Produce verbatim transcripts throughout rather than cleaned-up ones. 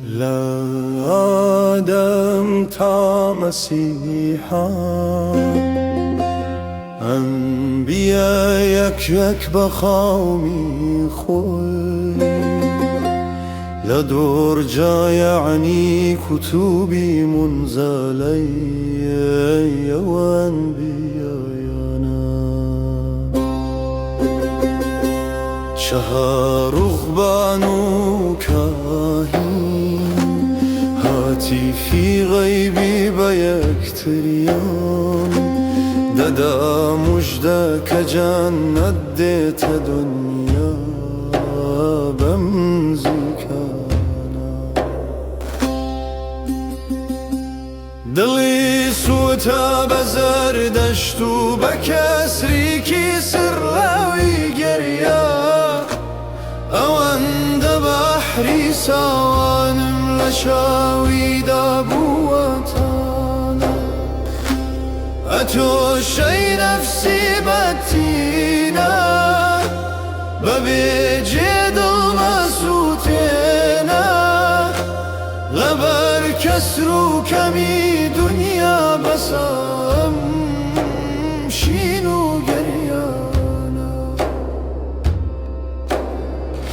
لە ئادەم تا مەسیحا، ئەنبیا یەک یەک بە قەومی خۆی، لە دورجا یەعنی کوتوبی منزەلەی ئەوان بیایانە. چەها ڕوخبان و کاهین هاتیفی غەیبی بە یەکتریان دەدا موژدە کە جەننەت دێتە دونیا بەم زیکانە. دڵی سووتا بە زەردەشت و بە کەسریکی سڕاوی گەریا، ئەوەندە بەحری ساوانم لە چاویدا بووەتانە. ئەتۆ شەی نەفسی بەتینە، بە بێجێ دڵ مەسووتێنە، لەبەر کەسر و کەمی دونیا بەسە ئەم شین و گەریانە.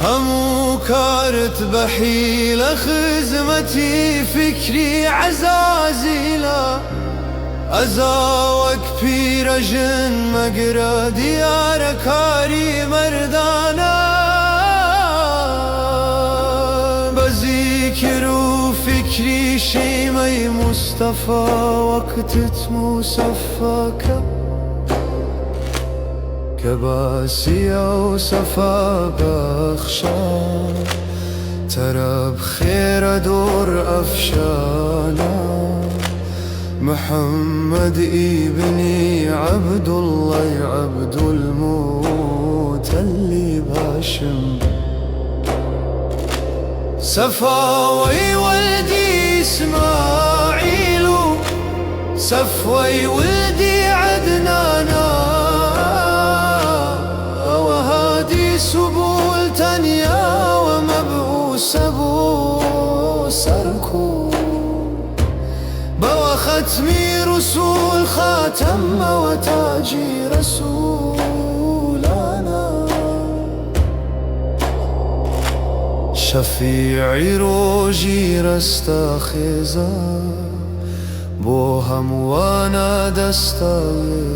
هەموو کارت بە حیلە خزمەتی فیکری عەزازیلە. ئەزا وەک پیرەژن مەگرە دیارە کاری مەردانە. بە زیکر و فیکری شیمەی موستەفا وەقتت موسەفاکە. کە باسی ئەو سەفا بەخشە، تەرەب خێرە دۆر ئەفشانە. محەممەد ئیبنی عەبدوڵڵای عەبدولموتەلیب هاشم. سەفاوەی وەلدی ئیسماعیل و سەفوەی ولدی عەدنانە. ئەوە هادی سوبول تەنیا وە مەبعوسە بوو سەرکوو. بەوە خەتمی ڕسوول خاتەم، بەوە تاجی ڕسوولانە. شەفیعی ڕۆژی ڕەستە خێزە، بۆ هەمووانە دەستاوێز.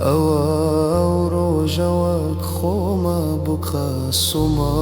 ئەوە ئەو ڕۆژە وەک خۆمە بقە سوما.